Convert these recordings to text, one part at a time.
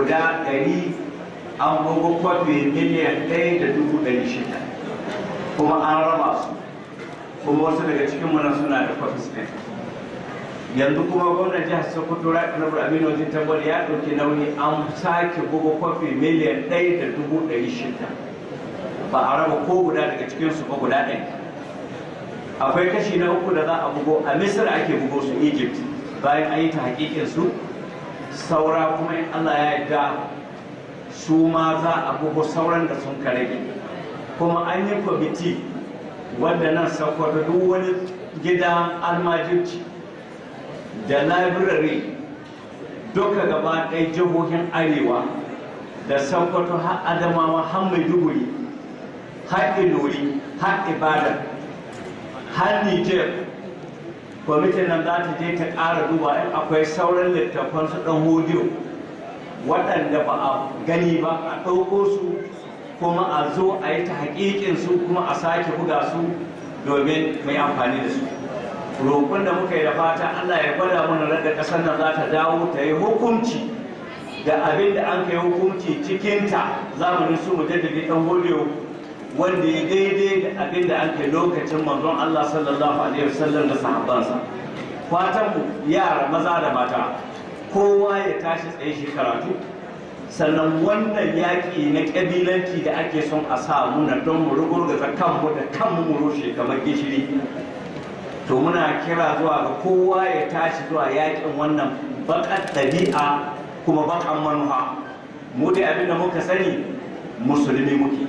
guda 100 an bugu kwafi 1,600,000 kuma an raba su, kuma wasu daga cikin nan suna da kwafis ɗin. Yanzu kuma gwamnan jihar Sokoto Honorable Aminu Waziri Tambuwal ya ɗauki nauyi an sake bugu kwafi 1,600,000, ba a raba ko guda daga cikinsu ba, guda ɗaya. Akwai kashi na uku da za a bugo a Misir, ake bugo su Egypt bayan an yi ta hakikin su. Saura kuma in Allah ya yarda su ma za a bugo sauran da sun rage. Kuma an yi kwamiti wanda nan Sokoto duk wani gidan almajirci da library duka gaba ɗaya jihohin arewa da Sokoto har Adamawa har Maiduguri har Ilori har Ibadan har Niger, kwamitin nan za ta je ta ƙara duba in akwai sauran littattafan su ɗan hodiyo waɗanda ba a gani ba, a ɗauko su kuma a zo a yi ta haƙiƙin su kuma a sake buga su domin mai amfani da su. Roƙon da muka yi da fata Allah ya gwada mana radda ƙasar nan za ta dawo ta yi hukunci da abin da an kai hukunci cikinta zamanin su Mujaddadi ɗan hodiyo, wanda ya daidai da abin da an kai lokacin manzon Allah sallallahu alaihi wasallam da sahabbansa. Fatan mu yara maza da mata kowa ya tashi tsaye shi karatu. Sannan wannan yaƙi na ƙabilanci da ake son a sa muna don mu rugurgaza kanmu da kanmu mu rushe kamar gishiri, to muna kira zuwa ga kowa ya tashi zuwa yaƙin wannan baƙar ɗabi'a kuma baƙar manufa. Mu dai abin da muka sani musulmi muke.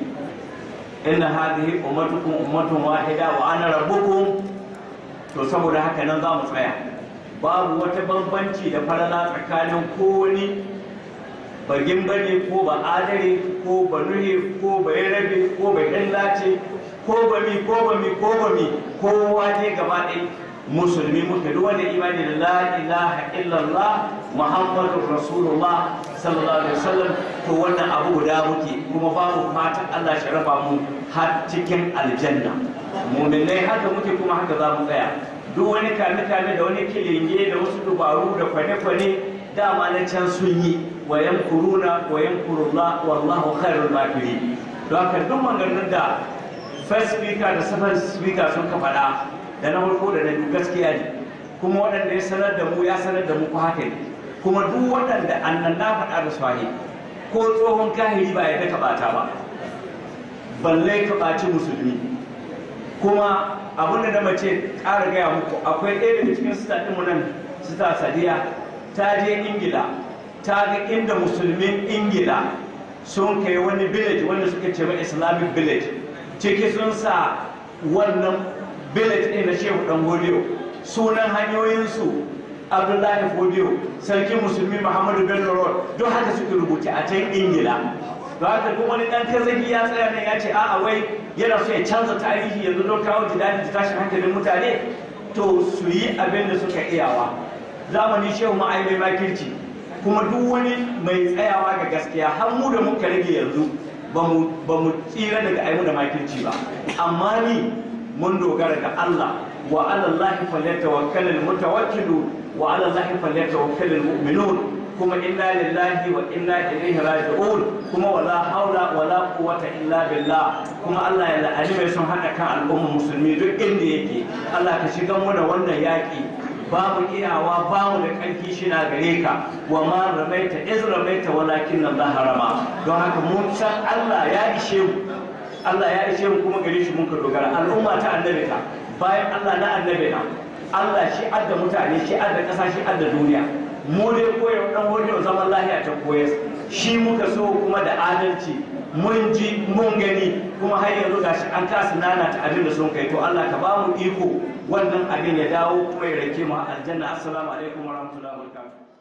Inna hadhihi ummatukum ummatun wahida wa ana rabbukum. To saboda haka nan za mu tsaya, babu wata bambanci da falala tsakanin kowani bagin bane ko ba adare ko ba nuhe ko ba yarabe ko ba hillace ko ba mi ko ba mi ko ba mi, kowa dai gaba ɗaya musulmi muke. Duk wanda imani da la ilaha illallah Muhammadur Rasulullah sallallahu alaihi wasallam, to wannan abu guda muke, kuma babu fatan Allah shi raba mu har cikin aljanna. Mu'minai haka muke kuma haka za mu tsaya. Duk wani kame kame da wani kilinge da wasu dubaru da kwane-kwane dama na can sun yi, wa yamkuruna wa yamkurullah wallahu khairul makirin. Don haka duk maganganun da first speaker da second speaker sun ka faɗa, da na farko da na biyu, gaskiya ne, kuma waɗanda ya sanar da mu ya sanar da mu ko haka ne. Kuma duk waɗanda annan na faɗa da swahi ko tsohon kahiri ba ya ka ɓata ba, balle ka ɓaci musulmi. Kuma abin da na mace ƙara gaya muku, akwai ɗaya daga cikin sista ɗinmu nan, Sista Sadiya, ta je Ingila, ta ga inda musulmin Ingila sun kai wani village wanda suka ce ma Islamic village. Ciki sun sa wannan village ɗin na Shehu Ɗan Hodiyo, sunan hanyoyinsu Abdullahi Fodiyo, Sarkin Musulmi Muhammadu Bello Road, don haka suke rubuce a can Ingila. Don haka kuma wani ɗan kazagi ya tsaya nan ya ce a'a, wai yana so ya canza tarihi yanzu don kawo jidali da tashin hankalin mutane, to su yi abin da suka iyawa. Zamani Shehu ma'ai mai makirci, kuma duk wani mai tsayawa ga gaskiya, har mu da muka rage yanzu, ba mu tsira daga aimu da makirci ba. Amma ni mun dogara ga Allah. Wa ala Allahi falyatawakkalul mutawakkilu wa ala Allahi falyatawakkalul mu'minun. Kuma inna lillahi wa inna ilaihi raji'un, kuma wala haula wala quwwata illa billah. Kuma Allah ya la'ani mai son hada kan al'ummar musulmi duk inda yake. Allah ka shiga mu da wannan yaki, babu iyawa, bamu da ƙarfi, shi na gare ka. Wa ma ramaita iz ramaita walakin Allah harama. Don haka mun san Allah ya ishe mu, Allah ya ishe mu, kuma gare shi mun ka dogara. Al'umma ta annabi ta bayan Allah na annabi na Allah, shi adda mutane, shi adda ƙasa, shi adda duniya. Mu dai koyar dan wajen zaman lahiya ta koyar shi muka so, kuma da adalci. Mun ji mun gani, kuma har yanzu gashi an kasa nana ta abin da sun kai. To Allah ka ba mu iko wannan abin ya dawo kuma ya rake mu aljanna. Assalamu alaikum warahmatullahi wabarakatuh.